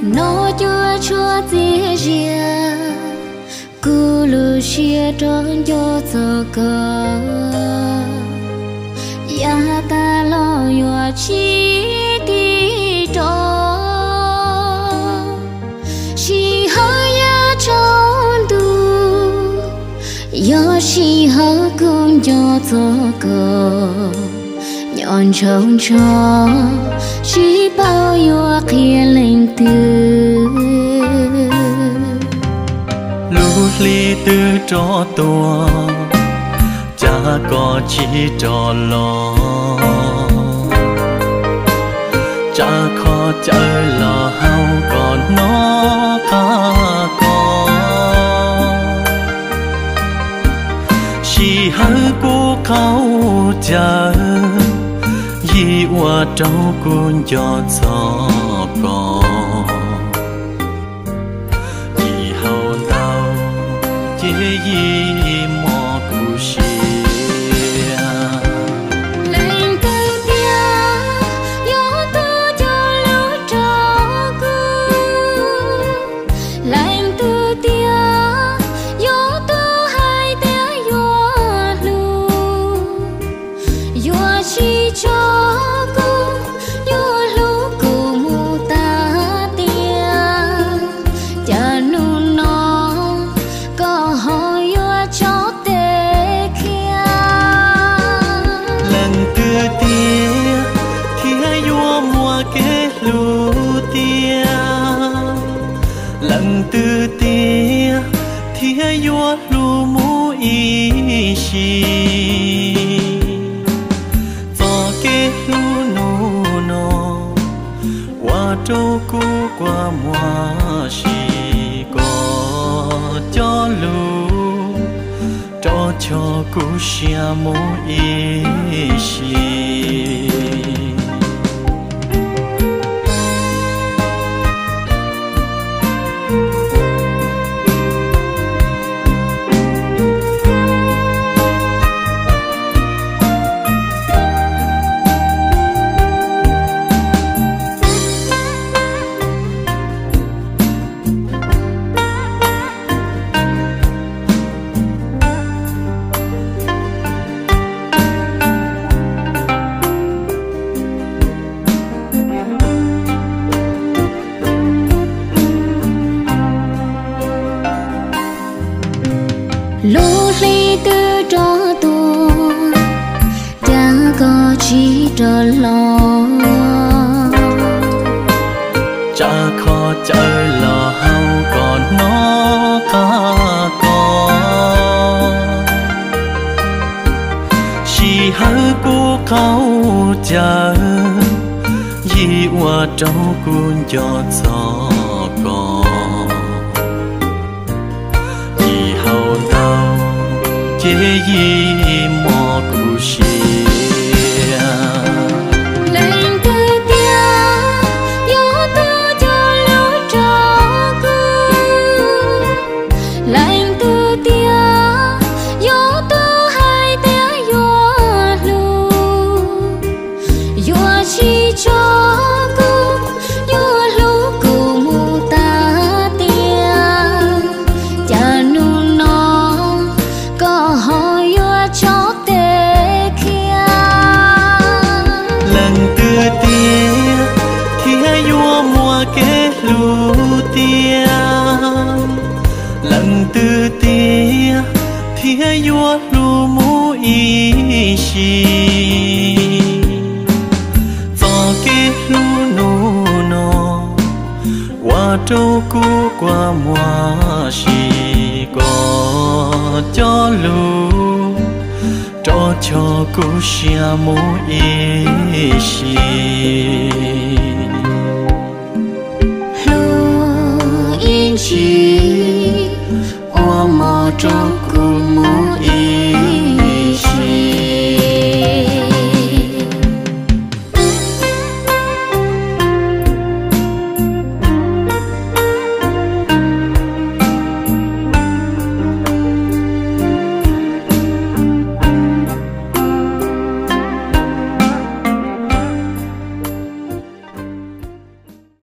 Nov cuaj tshuaj txias zias, kuv lub siab rov nco txog koj. Yav tas los yuav tsis tig rov, sij hawm yav tsaus ntuj, yog sij hawm kuv nco txog koj. Nyob ntshaus ntsho, tsis paub yuav qhia leej twg. Lub hli twb rov tuaj, cas koj tsis rov los? Tsa kho caw los haus koj hnov qab koj. Sij hawm kuv qaug cawv, yim ua rau kuv nco txog koj. Yim haus ntau ces yim mob kuv siab. Leej twg tiag yuav tuav cov lus rau kuv? Leej twg tiag yuav tuav hais tias yuav hlub, yuav tsis tso kuv, yuav hlub kuv mus tas tias? Cas hnub no koj ho yuav tso tes khiav? Leej twg tiag thiaj yuav muaj kev hlub tiag? Leej twg tiag thiaj yuav hlub mus ib sim? Txoj kev hlub hnub no ua rau kuv kua muag si, koj cov lus rov choj kuv siab mus ib sim. Lub hli twb rov tuaj, cas koj tsis rov los? Tsa kho caw los haus koj hnov qab koj. Sij hawm kuv qaug cawv, yim ua rau kuv nco txog koj. Yim haus ntau ces yim mob kuv siab. Leej twg tiag yuav tuav cov lus rau kuv? Leej twg tiag yuav tuav hais tias yuav hlub, yuav tsis tso kuv, yuav hlub kuv mus tas tias? Cas hnub no koj ho yuav tso tes khiav? Leej twg tiag thiaj yuav muaj kev hlub tiag? Leej twg tiag thiaj yuav hlub mus ib sim? Txoj kev hlub hnub no ua Rau kuv kuas muaj sis kom coj lug, rov choj kuv siab mus ib sim.